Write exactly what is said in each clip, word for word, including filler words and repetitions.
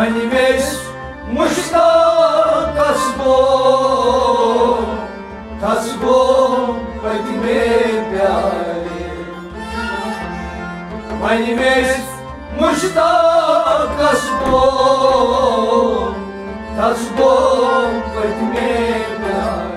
وۄنۍ ویژھِ مشتاقس گوٚو، تس گوٚو پٔتمے پیارِ۔ وۄنۍ ویژھِ مشتاقس گوٚو، تس گوٚو پٔتمے پیارِ۔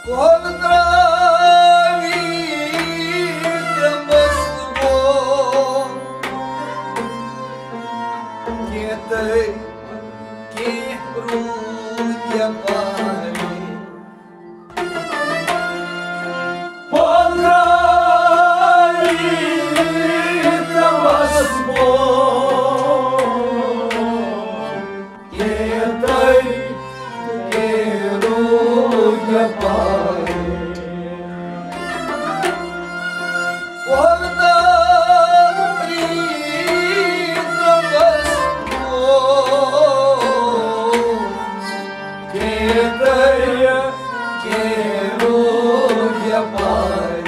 وۄل ترٛاوی ترٛمبس گوٚو، کینٛہہ تٔرۍ، کینٛہہ روٗدۍ یپارِ۔ وۄل ترٛاوی ترٛمبس گوٚو، کینٛہہ تٔرۍ، کینٛہہ روٗدۍ یپارِ۔ وۄل ترٛاوی ترٛمبس گوٚو، کینٛہہ تٔرۍ، کینٛہہ روٗدۍ یپارِ۔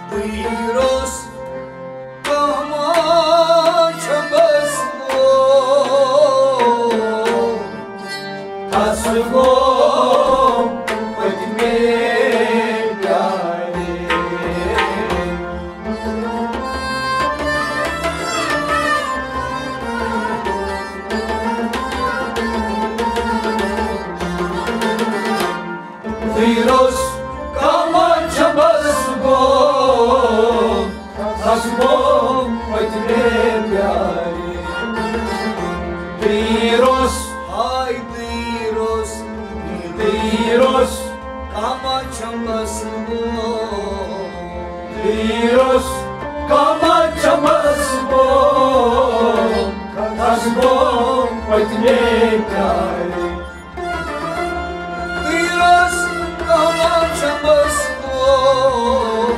بٕے روٚس کانٛہہ ما چھَمبَس گوٚو، تَس گوٚو پٔتمے پیارِ۔ بٕے روٚس کانٛہہ ما چھَمبَس گوٚو، تَس گوٚو پٔتمے پیارِ۔ بٕے روٚس، ہاے بٕے روٚس، بٕے روٚس کانٛہہ ما چھَمبَس گوٚو۔ بٕے روٚس کانٛہہ ما چھَمبَس گوٚو، تَس گوٚو پٔتمے پیارِ۔ بٕے روٚس کانٛہہ ما چھَمبَس گوٚو،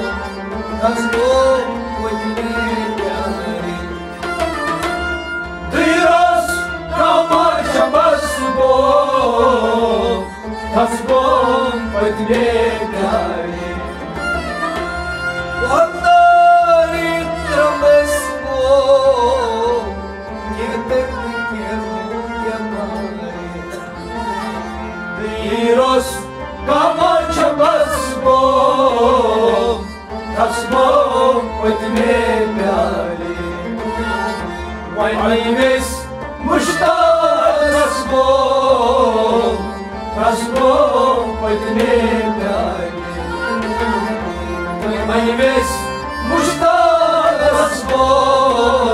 تَس گوٚو پٔتمے پیارِ۔ بٕے روٚس کانٛہہ ما چھَمبَس گوٚو، تَس گوٚو پٔتمے پیارِ۔ وۄتٲرِتھ ترٛمبَس گوٚو، کینٛہہ تٔرۍ تہٕ کینٛہہ روٗدۍ یپارِ۔ بٕے روٚس کانٛہہ ما چھَمبَس گوٚو، تَس گوٚو پٔتمے پیارِ۔ وۄنۍ ویژھِ مشتاقَس گوٚو، تَس گوٚو پٔتمے پیارِ۔ وۄنۍ ویژھِ مشتاقَس گوٚو۔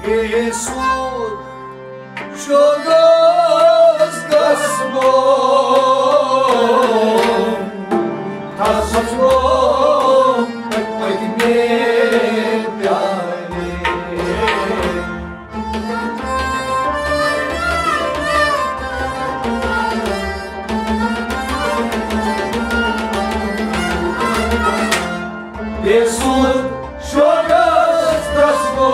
بے سود شوقس گژھو، تھس گو پٔتمے پیارے۔ بے سود شوقس گژھو،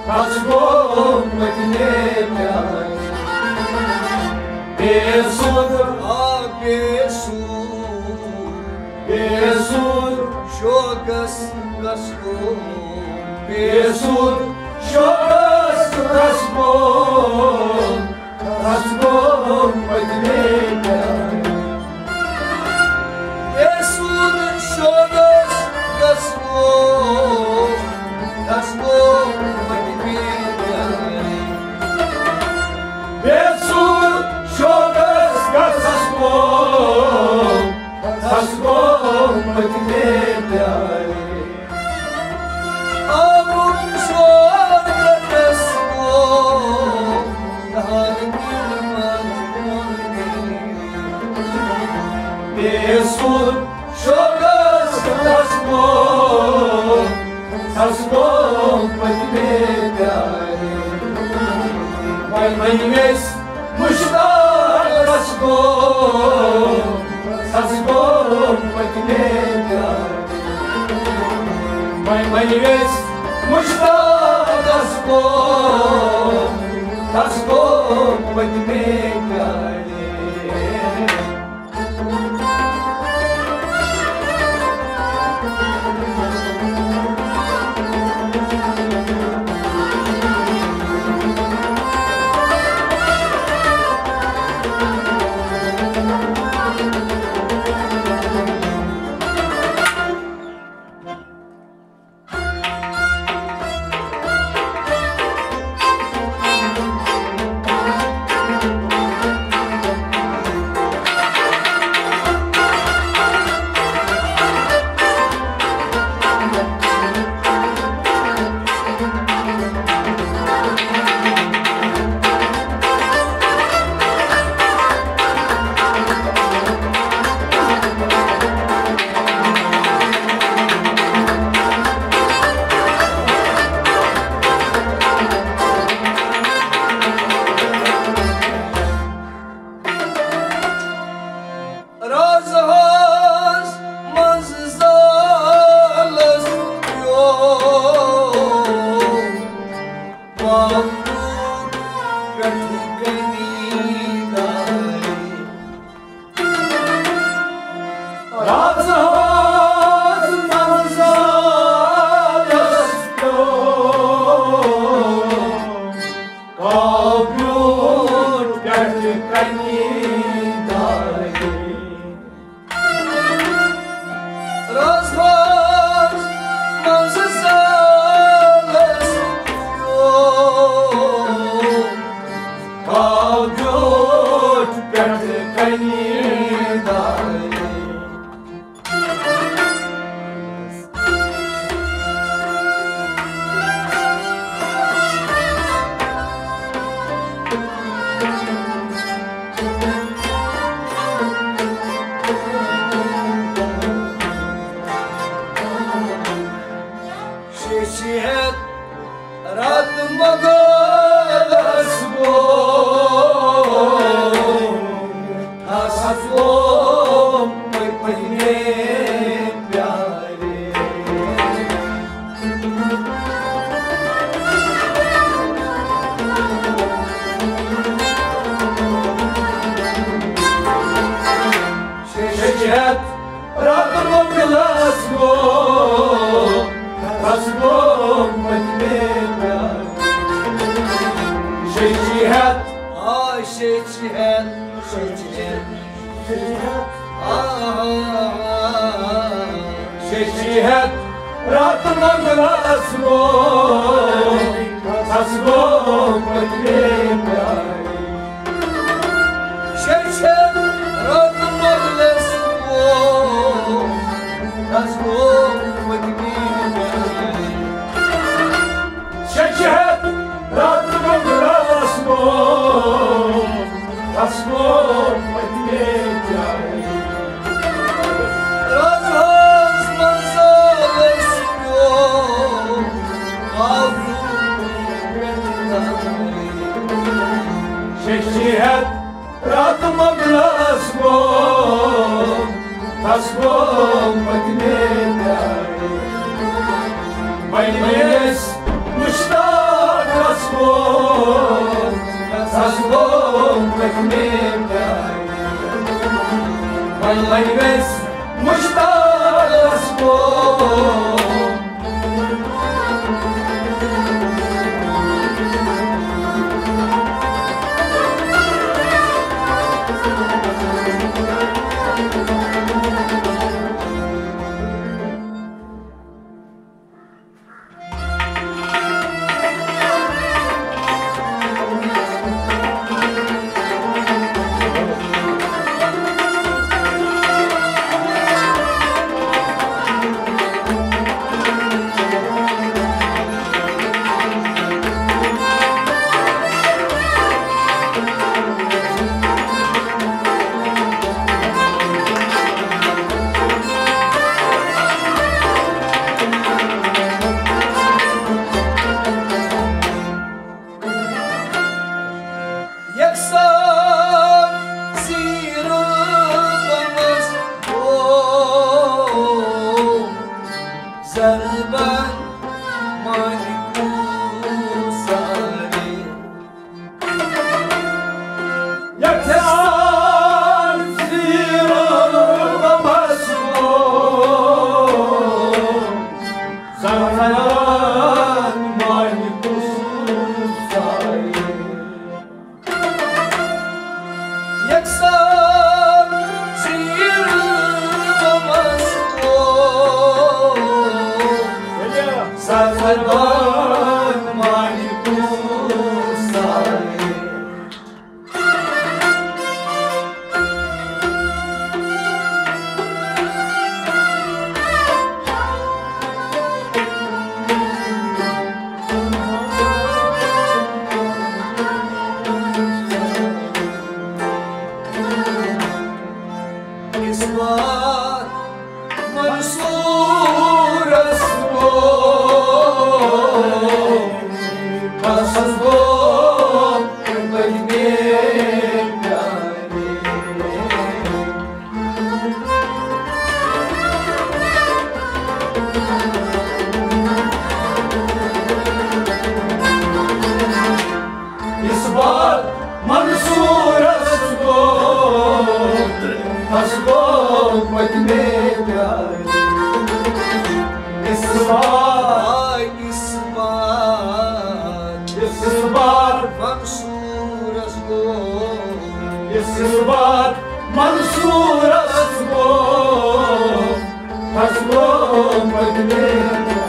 تھس گو پٔتمے پیارے۔ بے سود، آ، بے سود، بے سود شوقس گژھو، بے سود شوقس گژھو، تھس گو پٔتمے پیارے۔ بے سود شوقس گژھو، تھس گو پٔتمے پیارے۔ بے سود شوقس گژھو، تھس گو پٔتمے پیارے۔ آبُک شور گژھو، تھس گو بے سود شوقس گژھو، تھس گو پٔتمے پیارے۔ وۄنۍ ؤنِو أسۍ مشتاقس گو، تھس گو پٔتمے پیارے۔ وۄنۍ ؤنِو أسۍ مشتاقس گو، تھس گو پٔتمے پیارے۔ رازہس منٛز زالس پیوٚو پاکوٗٹ پٮ۪ٹھٕ کنی دارِ۔ رازہس منٛز زالس پیوٚو پاکوٗٹ پٮ۪ٹھٕ کنی دارِ۔ رازہس منٛز زالس پیوٚو پاکوٗٹ پٮ۪ٹھٕ کنی دارِ۔ شیشہِ ہٮ۪تھ راتہٕ مۄغلس گوٚو، ہس گوٚو پٔتمہِ پیارِ۔ شیشہِ ہٮ۪تھ راتہٕ مۄغلس گوٚو، ہس گوٚو پٔتمہِ پیارِ۔ شیشہِ ہٮ۪تھ، آ، شیشہِ ہٮ۪تھ، شیشہِ ہٮ۪تھ، آ، شیشہِ ہٮ۪تھ راتہٕ مۄغلس گوٚو، ہس گوٚو پٔتمہِ پیارِ۔ شیشہِ ہٮ۪تھ راتہٕ مۄغلس گوٚو، ہس گوٚو پٔتمہِ پیارِ۔ شیٚیہِ ہَتھ راتہٕ مۄکلس گوٚو، تس گوٚو پٔتمہِ پیارِ۔ وۄنۍ ؤنۍ أسۍ مشتاقس گوٚو، تس گوٚو پٔتمہِ پیارِ۔ وۄنۍ ؤنۍ أسۍ مشتاقس گوٚو۔ یکسان زیٖرو پانٛژھ او زربن مانکو سارے۔ یکسان زیٖرو پانٛژھ او زربن مانکو سارے۔ یکسان زیٖرو پانٛژھ او زربن مانکو سارے۔ اِسمت منصورس گوٚو، بس گوٚو پٔتمہِ پیارِ۔ اِسمت منصورس گوٚو، تس گوٚو پٔتمہِ پیارِ۔ اِسمت، اِسمت، اِسمت منصورس گوٚو، اِسمت منصورس گوٚو، تس گوٚو پٔتمہِ پیارِ۔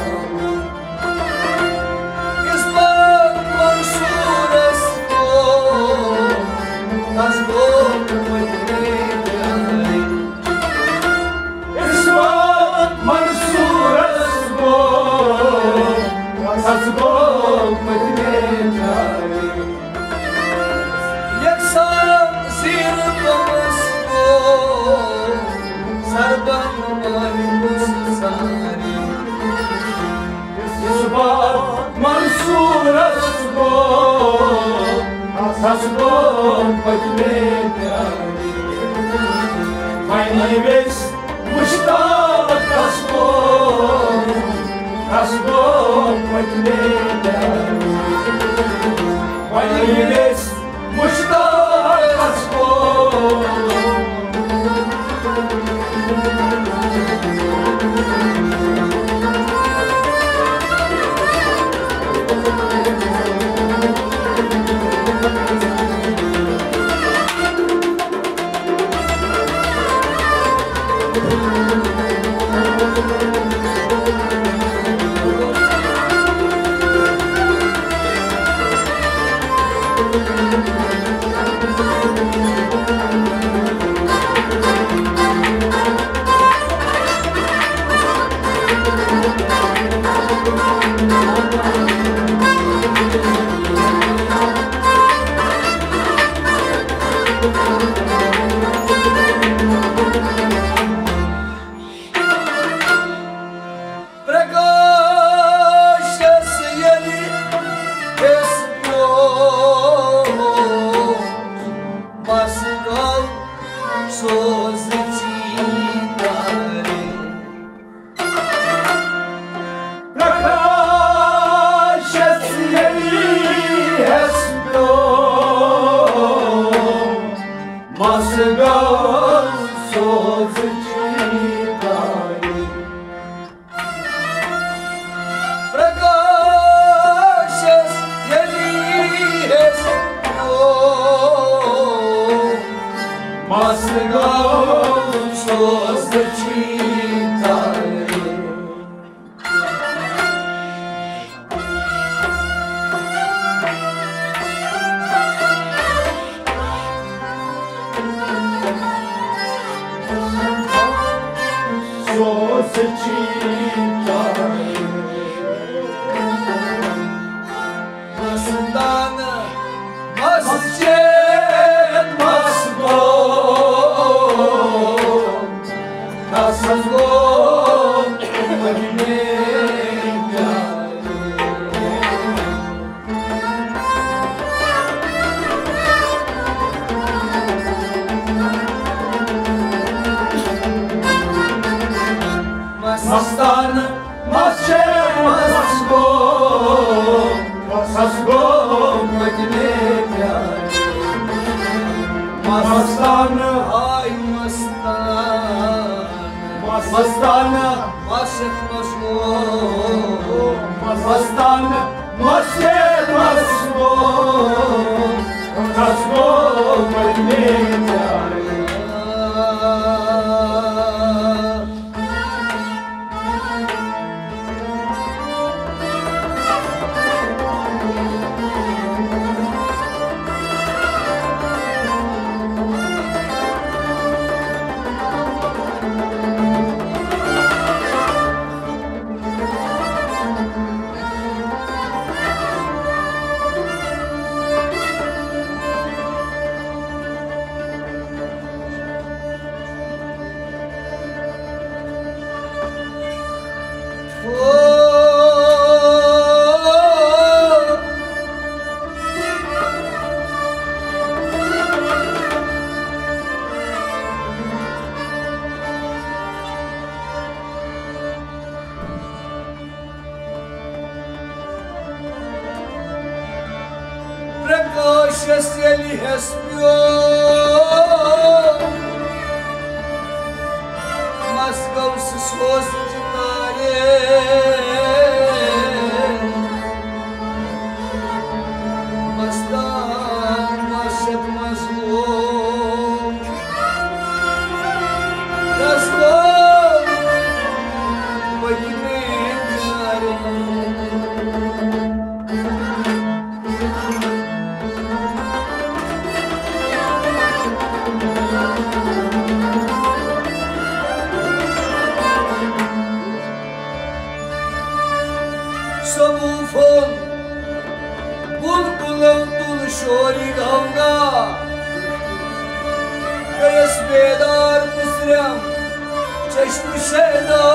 اِسمت منصورس گوٚو، تس گوٚو پٔتمہِ پیارِ۔ اِسمت منصورس گوٚو، تس گوٚو پٔتمہِ پیارِ۔ یکسان زیٖرو پانٛژھ او زربن مانکو سارے۔ اِسمت منصورس گوٚو، تس گوٚو پٔتمہِ پیارِ۔ وۄنۍ ویژھ مشتاقس گوٚو، تس گوٚو پٔتمہِ پیارِ۔ وۄنۍ ویژھ مشتاقس گوٚو۔ مستانہٕ مسجد مس گوٚو، تس گوٚو مدینے پیارٕ۔ مستانہٕ مسجد مس گوٚو، مس گوٚو مدینے پیارٕ۔ مستانہٕ ہاے مستانہٕ، مستانہٕ مسجد مس گوٚو، مستانہٕ مسجد مس گوٚو، مس گوٚو مدینے پیارٕ۔ پرکاشس ییٚلہِ ہٮ۪س پیوٚو، مس گوٚو سُہ سوزٕچ تارے۔ مستان مشک مس گوٚو، تس گوٚو پٔتمہِ پیارِ۔ صوفن بلبلو تُل شوری گنگا، گٔیَس بیدار مُسرم چشم شیدا۔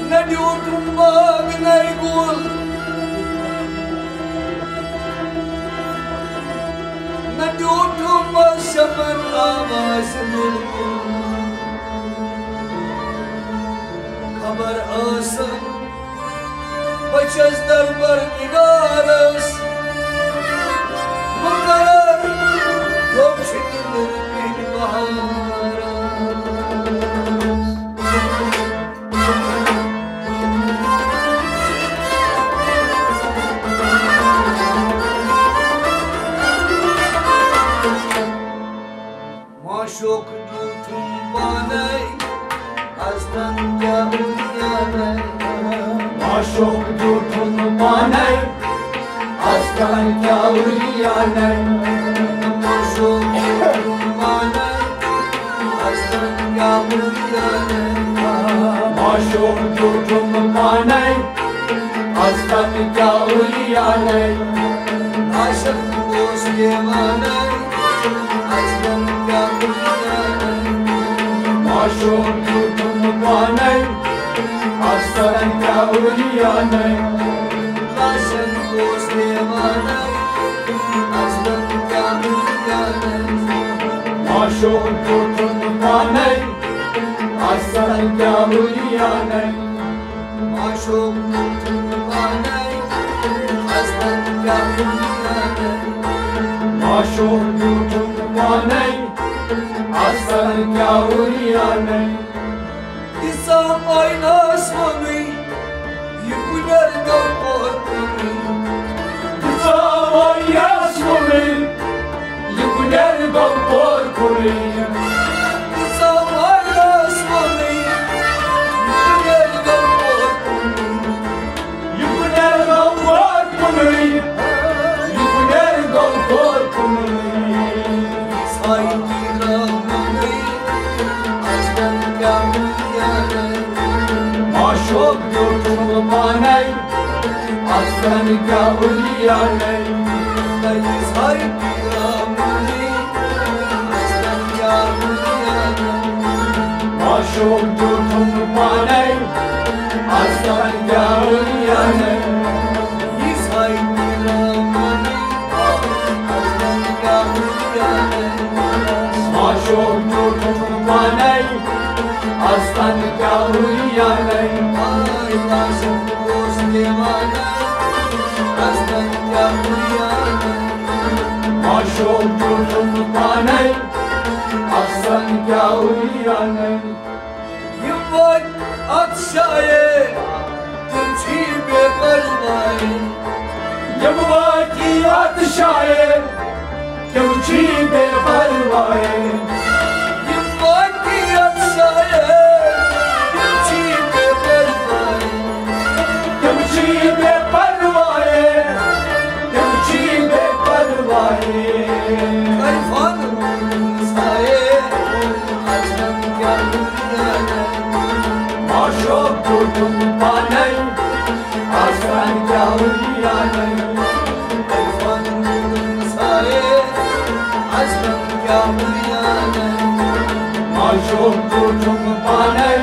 نہ ڈیوٹھم باغ نَے گُل، نہ ڈیوٹھم شبن آواز بلبل۔ خبر ٲسٕم بہٕ چھَس دربر نگارس مقرر، یوٚم چھِ تِلہٕ پٮ۪ٹھ بہارس۔ معشوق دیُتھُم پانے، از تام کیٛاہ اوریانے۔ معشوق دیُتھُم پانے، از تام کیٛاہ اوریانے۔ معشوق دیُتھُم پانے، از تام کیٛاہ اوریانے۔ معشوق دیُتھُم پانے، از تام کیٛاہ اوریانے۔ عاشق اوس دیوانے، از تام کیٛاہ اوریانے۔ معشوق دیُتھُم پانے، از تام کیٛاہ اوریانے۔ عاشق اوس دیوانے، از تام کیٛاہ اوریانے۔ معشوق دیُتھُم پانے، از تام کیٛاہ اوریانے۔ معشوق دیُتھُم پانے، از تام کیٛاہ اوریانے۔ معشوق دیُتھُم پانے، از تام کیٛاہ اوریانے۔ ییٖژاہ مایناہَس ووٚنُے، یہِ گُلٮ۪ر گوٚو پورٕ کُنُے۔ ییٖژاہ مایناہَس ووٚنُے، یہِ گُلٮ۪ر گوٚو پورٕ کُنُے۔ ییٖژاہ مایناہَس ووٚنُے، یہِ گُلٮ۪ر گوٚو پورٕ کُنُے۔ یہِ گُلٮ۪ر گوٚو پورٕ کُنُے، یہِ گُلٮ۪ر گوٚو پورٕ کُنُے۔ سایہِ تہِ درٛاو نوٚنُے، پانے، اصلاً کیا اولیاء نے۔ نہ یِژھ ہاے پیرامنی، اصلاً کیا اولیاء نے۔ معشوق جوٹھم پانے، اصلاً کیا اولیاء نے۔ یِژھ ہاے پیرامنی، اصلاً کیا اولیاء نے۔ معشوق جوٹھم پانے، اصلاً کیا اولیاء نے۔ آے عاشق اوس دیوانہ، اصلاً کیا اولیاء نے۔ معشوق جوٹھم پانے، اصلاً کیا اولیاء نے۔ یِم وٲتۍ اَتھ جایہِ، تِم چھی بے پرواے۔ یِم وٲتۍ اَتھ جایہِ، تِم چھی بے پرواے۔ یِم وٲتۍ اَتھ جایہِ، تِم چھی بے پرواے۔ تِم چھی بے پرواے، تِم چھی بے پرواے۔ عرفان روٗد سایہِ، اصلاً کیا اولیاء نے۔ معشوق جوٹھم پانے، اصلاً کیا اولیاء نے۔ عرفان سایہِ، اصلاً کیا اولیاء نے۔ معشوق جوٹھم پانے،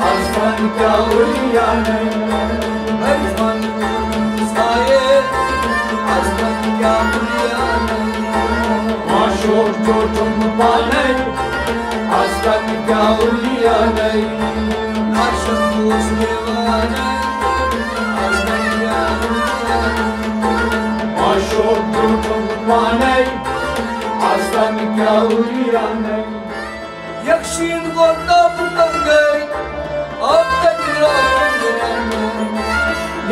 اصلاً کیا اولیاء نے۔ عرفان سایہِ، اصلاً کیا اولیاء نے۔ معشوق جوٹھم پانے، اصلاً کیا اولیاء نے۔ عاشق اوس دیوانہ، اصلاً کیا اولیاء نے۔ معشوق جوٹھم پانے، اصلاً کیا اولیاء نے۔ یکشین گوٚو تب کنگے، آب تک درٛاو رنگ رنگے۔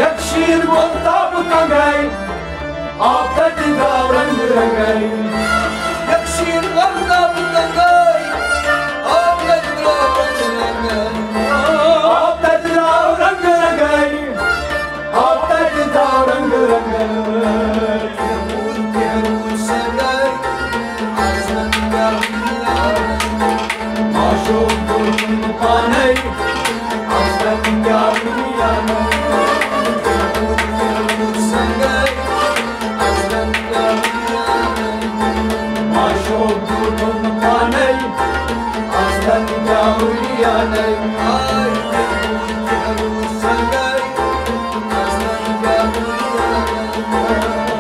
یکشین گوٚو تب کنگے، آب تک درٛاو رنگ رنگے۔ یکشین گوٚو تب کنگے، آب تک درٛاو رنگ رنگے۔ آب تک درٛاو رنگ رنگے۔ آب تک درٛاو رنگ رنگے۔ معشوق جوٹھم پانے، اصلاً کیا اولیاء نے۔ معشوق جوٹھم پانے، اصلاً کیا اولیاء نے۔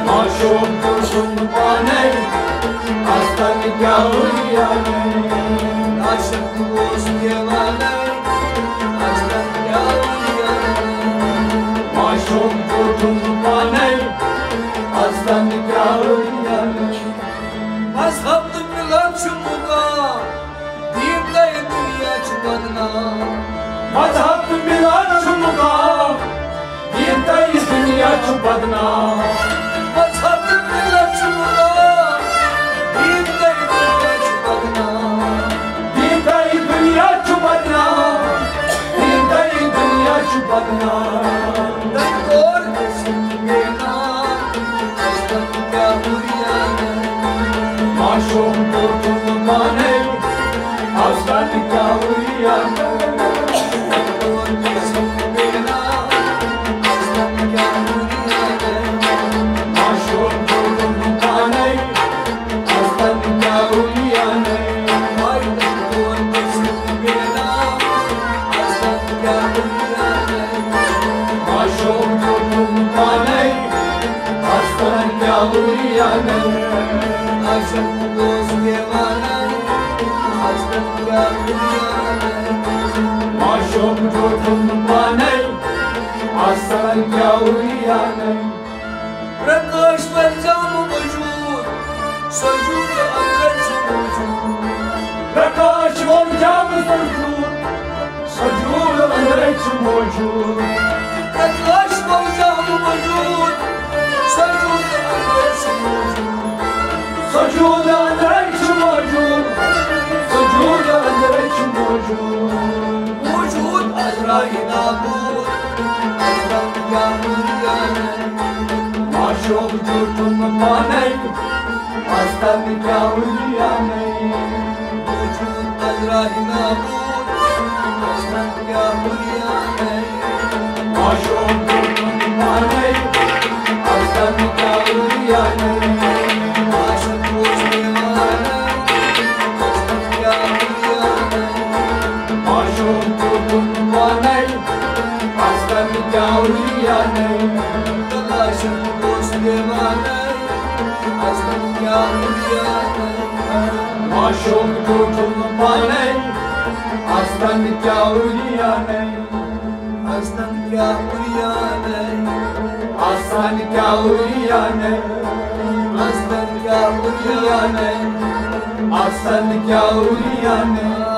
معشوق جوٹھم پانے، اصلاً کیا اولیاء نے۔ عاشق اوس دیوانہ، اصلاً کیا اولیاء نے۔ معشوق جوٹھم پانے، اصلاً کیا اولیاء نے۔ مذہب تہٕ مِلت چھُ مُقام، دیٖن تہٕ دُنیا چھُ بدنام۔ مذہب تہٕ مِلت چھُ مُقام، دیٖن تہٕ دُنیا چھُ بدنام۔ مذہب تہٕ مِلت چھُ مُقام، دیٖن تہٕ دُنیا چھُ بدنام۔ دیٖن تہٕ دُنیا چھُ بدنام، دیٖن تہٕ دُنیا چھُ بدنام۔ تٔمۍ کوٚر اَسہِ بے نام۔ معشوق جوٹھم پانے، اصلاً کیا اولیاء نے۔ معشوق جوٹھم پانے، اصلاً کیا اولیاء نے۔ معشوق جوٹھم پانے، اصلاً کیا اولیاء نے۔ عاشق اوس دیوانہ، اصلاً کیا اولیاء نے۔ معشوق جوٹھم پانے، اصلاً کیا اولیاء نے۔ پرکاش ورجام وجود، سجود اندر چھُ موجود۔ پرکاش ورجام سجود، سجود اندر چھُ موجود۔ پرکاش ورجام وجود، سجود اندر چھُ موجود۔ سجود اندر چھُ موجود، سجود اندر چھُ موجود۔ موجود عذرائے نابود، اصلاً کیا اولیاء نے۔ معشوق جوٹھم پانے، اصلاً کیا اولیاء نے۔ وجود عذرائے نابود، اصلاً کیا اولیاء نے۔ عاشق کوٚرُن پانے، اَسلَن کیٛاہ وُریانَے۔ عاشق اوس دیوانَے، اَسلَن کیٛاہ وُریانَے۔ عاشق کوٚرُن پانے، اَسلَن کیٛاہ وُریانَے۔ عاشق اوس دیوانَے، اَسلَن کیٛاہ وُریانَے۔ عاشق کوٚرُن پانے، اَسلَن کیٛاہ وُریانَے۔ اَسلَن کیٛاہ وُریانَے۔ اَسلَن کیٛاہ وُریانَے۔ اَسلَن کیٛاہ وُریانَے۔ اَسلَن کیٛاہ وُریانَے۔